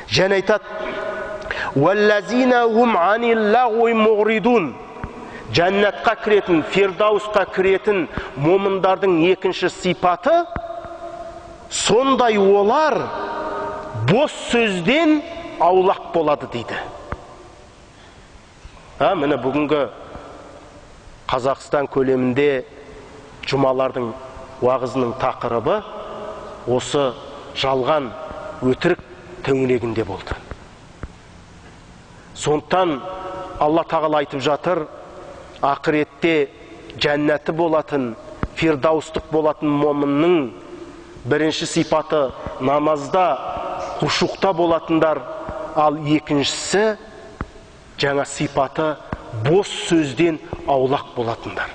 Және айтады, «Уәлләзина хум анил лағуи муғридун». Жәннатқа кіретін, фирдаусқа кіретін момындардың екінші сипаты сондай, олар бос сөзден аулақ болады дейді. Міне, бүгінгі Қазақстан көлемінде жұмалардың уағызының тақырыбы осы жалған өтірік төңірегінде болды. Сондықтан Алла Тағала айтып жатыр, ақыретте жәннаты болатын, фирдаустық болатын момынның бірінші сипаты намазда, хушукта болатындар, ал екіншісі жаңа сипаты бос сөзден аулақ болатындар.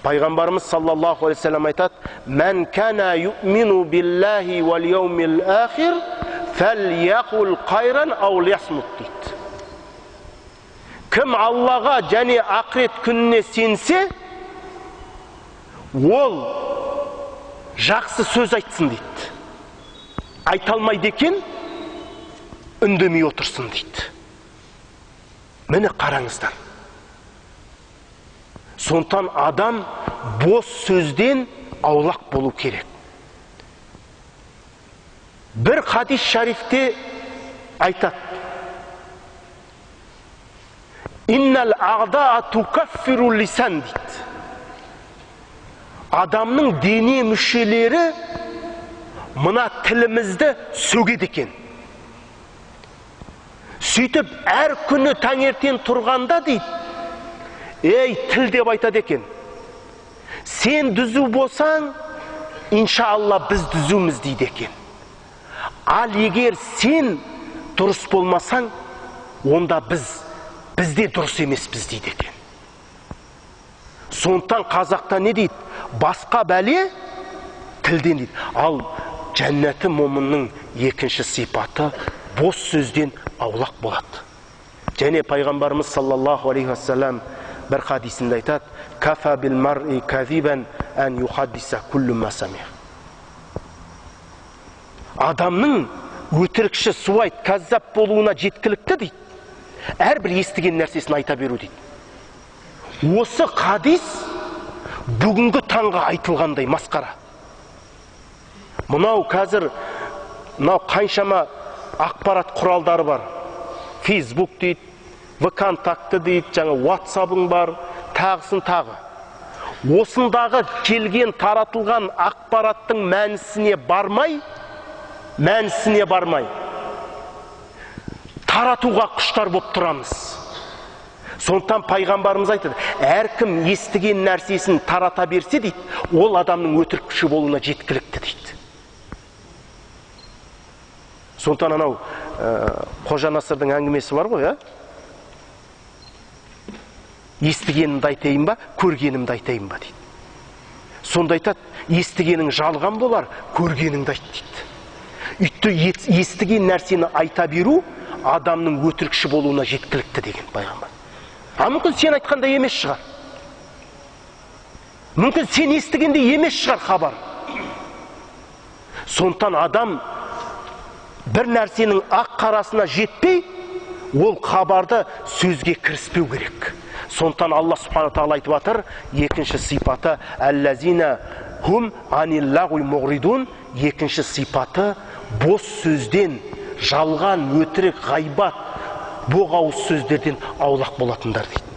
Пайғамбарымыз саллаллаху алейхи вассалам айтады: «Мән кана юъмину биллахи уал яумил ахир, фәльяқул қайран ау лиясмут» дейді. Кім Аллаға және ақырет күніне сенсе, ол жақсы сөз айтсын дейді. Айта алмайды екен, үндемей отырсын дейді. Міне, қараңыздар. Сондықтан адам бос сөзден аулақ болу керек. Бір хадис шарифте айтады: «Иннал ағдаа тукаффиру лисан» дейді. Адамның дене мүшелері мына тілімізді сөгеді екен. Сөйтіп әр күні таңертең тұрғанда дейді, ей тіл деп айтады екен, сен түзу болсаң, иншалла біз түзуміз дейді екен. Ал егер сен дұрыс болмасаң, онда біз де дұрыс емеспіз дейді екен. Сондықтан қазақта не дейді? Басқа бәле тілден дейді. Ал жәннаты момынның екінші сипаты бос сөзден аулақ болады. Және пайғамбарымыз саллаллаху алейхи уассалам бір хадисінде айтады: «Кафа бил мар'i казибан ан юхаддиса куллу ма сами». Адамның өтірікші, суайт, кәззап болуына жеткілікті дейді әрбір естіген нәрсесін айта беру дейді. Осы хадис бүгінгі таңға айтылғандай масқара. Мынау қазір мынау қаншама ақпарат құралдары бар. Фейсбук дейді, ВКонтакте дейді, жаңа WhatsApp'ың бар, тағысын тағы. Осындағы келген таратылған ақпараттың мәнісіне бармай таратуға құштар болып тұрамыз. Сондықтан пайғамбарымыз айтады, әркім естіген нәрсесін тарата берсе дейді, ол адамның өтірікші болуына жеткілікті дейді. Сондықтан анау Қожа Насырдың әңгімесі бар ғой, ә? Естігенімді айтайын ба, көргенімді айтайын ба дейді. Сонда айтады, естігенің жалған болар, көргеніңді айт дейді. Өйтті естіген нәрсені айта беру адамның өтірікші болуына жеткілікті деген пайғамбар. А мүмкін сен айтқандай емес шығар. Мүмкін сен естігендей емес шығар хабар. Сондықтан адам бір нәрсенің ақ қарасына жетпей, ол хабарды сөзге кіріспеу керек. Сондықтан Алла субхана тағала айтып жатыр, екінші сипаты әллазина хум анил лагуи муғридун, екінші сипаты бос сөзден, жалған, өтірік, ғайбат, боқ ауыз сөздерден аулақ болатындар дейді.